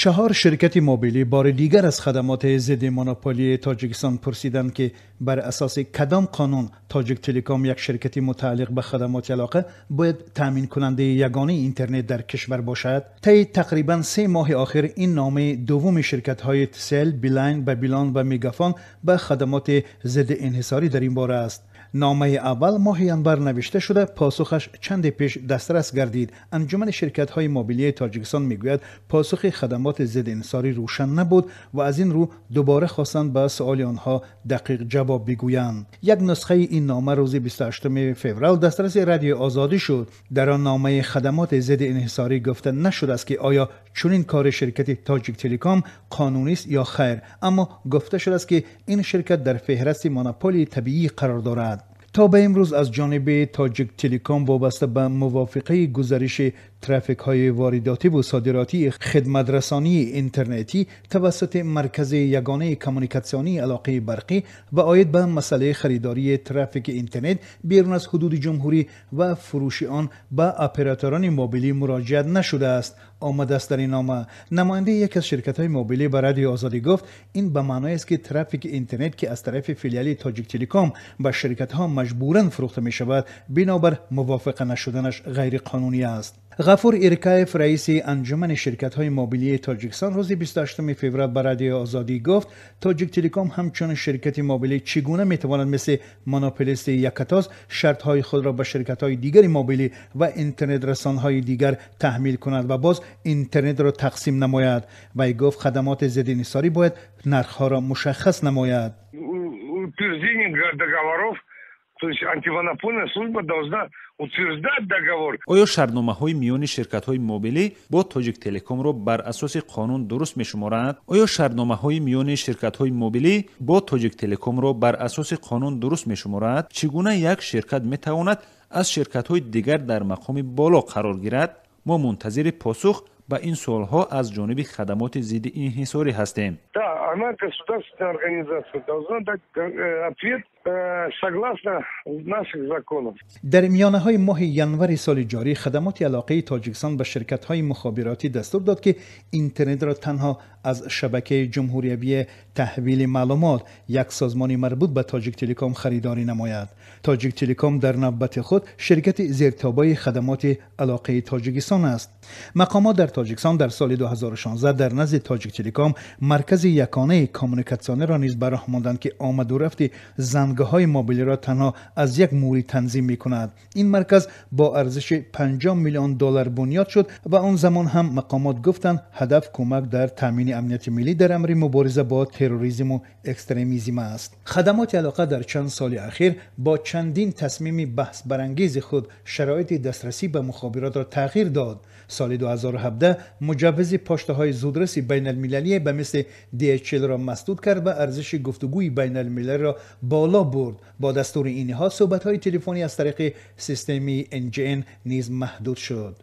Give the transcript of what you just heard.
4 ширкати мобилӣ бори дигар аз хадамоти зидди монополии Тоҷикистон пурсиданд, ки бар асоси кадом қонун Тоҷик Телеком, як ширкати мутааллиқ ба хадамоти алоқа, бояд таъминкунандаи ягонаи интернет дар кишвар бошад. Таи тақрибан 3 моҳи охир ин номаи дуввуми ширкатҳои Тсел, Билайн, Бабилон ва Мегафон ба хадамоти зидди инҳисорӣ дар ин бора аст. Номаи аввал моҳи январ навишта шуда, посухаш чанде пеш дастрас гардид. Анҷумани ширкатҳои мобилии Тоҷикистон мегӯяд, посухи хадамоти зидди инҳисорӣ рӯшан набуд ва аз ин рӯ дубора хостанд ба суоли онҳо дақиқ ҷавоб бигӯянд. Як нусхаи ин нома рӯзи 28 феврал дастраси Радиои Озодӣ шуд. Дар он номаи хадамоти зидди инҳисорӣ гуфта нашудааст, ки оё чунин кори ширкати Тоҷик Телеком қонунист ё хайр, аммо гуфта шудааст, ки ин ширкат дар феҳристи монополии табиӣ қарор дорад. То ба имрӯз аз ҷониби Тоҷик Телеком вобаста ба мувофиқаи гузариши трафикҳои воридотӣ ва содиротии хидматрасонии интернетӣ тавассути маркази ягонаи коммуникатсионии алоқаи барқӣ ва оид ба масъалаи харидории трафики интернет берун аз ҳудуди ҷумҳурӣ ва фурӯши он ба операторони мобилӣ муроҷиат нашудааст, омадааст дар ин нома. Намояндаи яке аз ширкатҳои мобилӣ ба Радиои Озодӣ гуфт, ин ба маъное аст, ки трафики интернет, ки аз тарафи филиали Тоҷик Телеком ба ширкатҳо маҷбуран фурӯхта мешавад, бинобар мувофиқа нашуданаш ғайриқонунӣ аст. Ғафур Иркаев, раиси анҷумани ширкатҳои мобилии Тоҷикистон, рӯзи 28 феврал ба Радиои Озодӣ гуфт, Тоҷик Телеком ҳамчун ширкати мобилӣ чӣ гуна метавонад мисли монополисти якатоз шартҳои худро ба ширкатҳои дигари мобилӣ ва интернетрасонҳои дигар таҳмил кунад ва боз интернетро тақсим намояд. Вай гуфт, хадамоти зидди инҳисорӣ бояд нархҳоро мушаххас намояд. Утверждение договоров, то есть антимонопольная служба должна утверждать договор. Оё шартномаҳои миёни ширкатҳои мобилӣ бо Тоҷик Телекомро бар асоси қонун дуруст мешуморанд? Оё шартномаҳои миёни ширкатҳои мобилӣ бо Тоҷик Телекомро бар асоси қонун дуруст мешуморанд? Чӣ гуна як ширкат метавонад аз ширкатҳои дигар дар мақоми боло қарор гирад? Мо мунтазири посух ба ин суолҳо аз ҷониби хадамоти зидди инҳисорӣ ҳастем. Да, она государственная организация, должна дать ответ согласно наших законов. Дар миёнаҳои моҳи январи соли ҷорӣ хадамоти алоқаи Тоҷикистон ба ширкатҳои мухобиротӣ дастур дод, ки интернетро танҳо аз шабакаи ҷумҳуриявии таҳвили маълумот, як созмони марбут ба Тоҷик Телеком, харидорӣ намояд. Тоҷик Телеком дар навбати худ ширкати зертобаи хадамоти алоқаи Тоҷикистон аст. Мақомот дар Тоҷикистон дар соли 2016 дар назди Тоҷик Телеком маркази яконаи коммуникатсиониро низ ба роҳ монданд, ки омаду рафти зангҳои мобилиро танҳо аз як мури танзим мекунад. Ин марказ бо арзиши 50 миллион доллар бунёд шуд ва он замон ҳам мақомот гуфтанд, ҳадаф кӯмак дар таъмини амнияти миллӣ дар амри мубориза бо терроризму экстремизм аст. Хадамоти алоқа дар чанд соли ахир бо чандин тасмими баҳсбарангези худ шароити дастрасӣ ба мухобиротро тағйир дод. Соли 2017 муҷаввизи поштаҳои зудраси байналмилалие ба мисли DHL-ро масдуд кард ва арзиши гуфтугӯи байналмилалиро боло бурд. Бо дастури ин ниҳод суҳбатҳои телефонӣ аз тариқи системаи NGN низ маҳдуд шуд.